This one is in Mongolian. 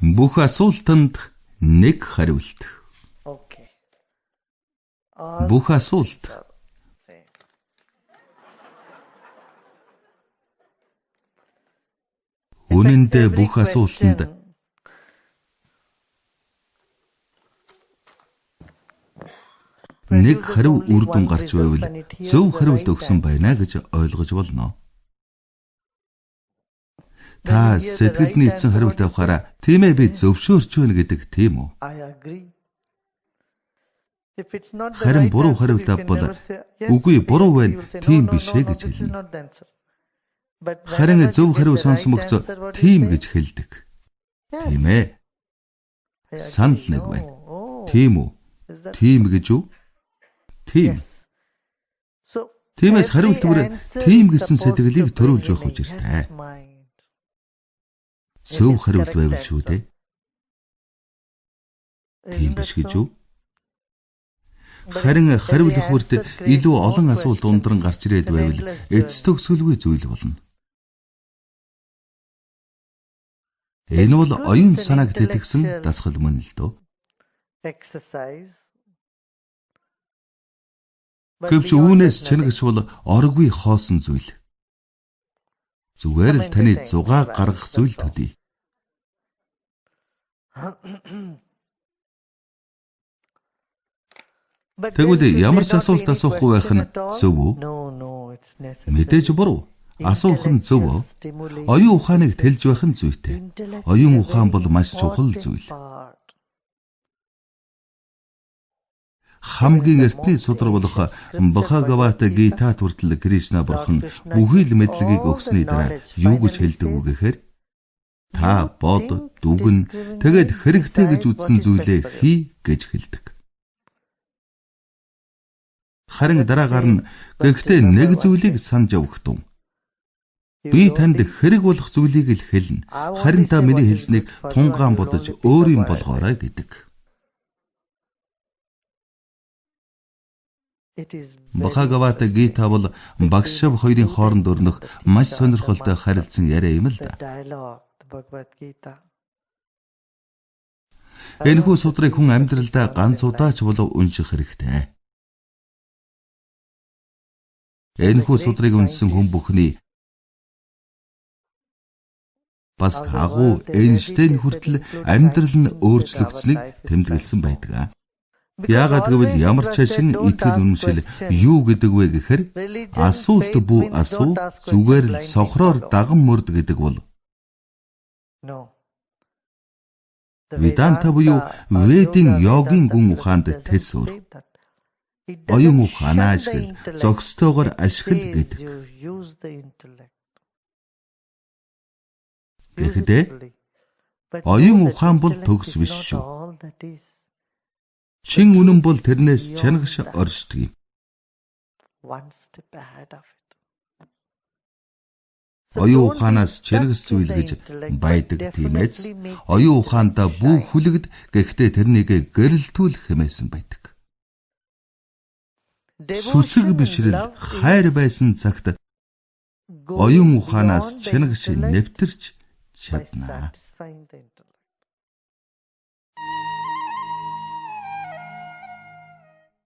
Бүх асуултанд нэг хариулт. Okay. All Бүх асуулт. questions are same. Үнэн дээр Every бүх асуултанд question нэг produces хариу only үр дүн one гарч result байвал and it hears зөв the хариулт right өгсөн answer. байна гэж ойлгож болно. When Та you hear the сэтгэл right нийцсэн answer, хариулт what you say? авахаараа тийм ээ, би зөвшөөрч байна гэдэг, тийм үү? I agree. If it's not the Харин right буруу answer, хариулт you can авбал never say, yes, үгүй we буруу agree. байна, You will say, no, тийм no, биш no, ээ no, гэж this is хэлнэ. not the answer. But Харин whenever зөв you get хариу the right сонсмогц answer, what do you тийм say? гэж хэлдэг. Yes, Тийм ээ. I agree. Санал нэг No. байна. Oh, Тийм үү? is that Тийм гэж үү? Тийм. yes. So Тиймээс every хариулт бүр answer тийм is гэсэн supposed сэтгэлийг to bring төрүүлж in явах a учиртай. yes mind. It Зөв is хариулт correct байвал шүү answer. дээ. Тийм Isn't that биш гэж so? үү? But if Харин every хариулах бүрт answer creates илүү more олон асуулт question, ундран гарч ирээд it's an байвал endless эц journey. төгсгөлгүй зүйл болно. Энэ It's бол good, оюун it's an санааг тэтгсэн intellectual дасгал мөн л дөө. exercise. But Гэвч beyond үүнээс that, nothing. чингэж бол оргүй хоосон зүйл. Зүгээр Some л таны entertainment зугаа value, гаргах зүйл that's all. төдий. But then Тэгвэл should ямар there ч not be асуулт any асуухгүй байх question нь at all? зөв үү? No, no, it's Мэдээж necessary. буруу. Асуух нь зөв Intellectual үү? stimulation Оюун ухааныг is тэлж байх нь зүйтэй. Intellect is Оюун a ухаан very бол маш чухал important зүйл. part. Хамгийн Even the эртний most судар болох ancient scripture Бхагават Bhagavad Gita, Гита хүртэл Кришна Lord бурхан Krishna бүхий л gives мэдлэгийг all the өгсөний дараа knowledge. юу гэж Finally хэлдэг вэ says, гэхээр та you бод, think дүгэн, тэгээд discriminate, хэрэгтэй гэж decide what үзсэн is best зүйлээ for you. хий гэж хэлдэг. Харин But дараагаар нь says, but гэхдээ remember нэг one зүйлийг thing. санаж явах тун. You Би танд only хэрэг болох зүйлийг л хэлнэ. I Харин only та say миний what is хэлснийг good for you and тунгаан you'll бодож only think өөр of юм what I say. болгоорой гэдэг. It is very Бхагават interesting Гита бол between багшав the хоёрын student хооронд and өрнөх the маш teacher, the сонирхолтой master. харилцан яриа юм л The да. dialogue, the Bhagavad Gita. Энэхүү I also судрыг feel хүн that this амьдралдаа once ганц in удаа life. ч болов унших хэрэгтэй. The Энэхүү great судрыг уншсан хүн scientists бүхний бас of the агуу world, they read it, Эйнштейн they said, хүртэл including амьдрал нь Einstein said, our өөрчлөгдсөнийг life is тэмдэглэсэн transformed. байдаг. Because Яагаад гэвэл always it ямар was ч said, шин don't итгэл ask үнэмшил question. юу гэдэг вэ гэхээр Religion, асуулт faith бүү means асуу, don't ask question, зүгээр л blindly сохроор follow. даган мөрд гэдэг бол No. The Веданта буюу Vedanta or Ведийн Yoga йогийн Vedanta гүн philosophy ухаанд doesn't тэс өөр. say that. It Оюун doesn't ухаанаа shun the ашигла, intellect. зохистойгоор It ашигла says гэдэг. you use the intellect. Use it Гэхдээ fully. But know оюун that ухаан бол intellect төгс is биш not шүү. all that is. The Чин үнэн truth бол is тэрнээс beyond чанагш that, оршдог юм. one step ahead of it. So Оюун don't be ухаанаас stuck чанагс in зүйл the гэж intellect, but байдаг тиймээс definitely make the оюун intellect ухаандаа бүү shine. хүлэгд, гэхдээ тэрнийг гэрэлтүүл хэмээсэн байдаг. Сүсэг Devotion and бишрэл love хайр is байсан цагт оюун going ухаанаас beyond the чанагш intellect нэвтэрч by чадна. satisfying the intellect.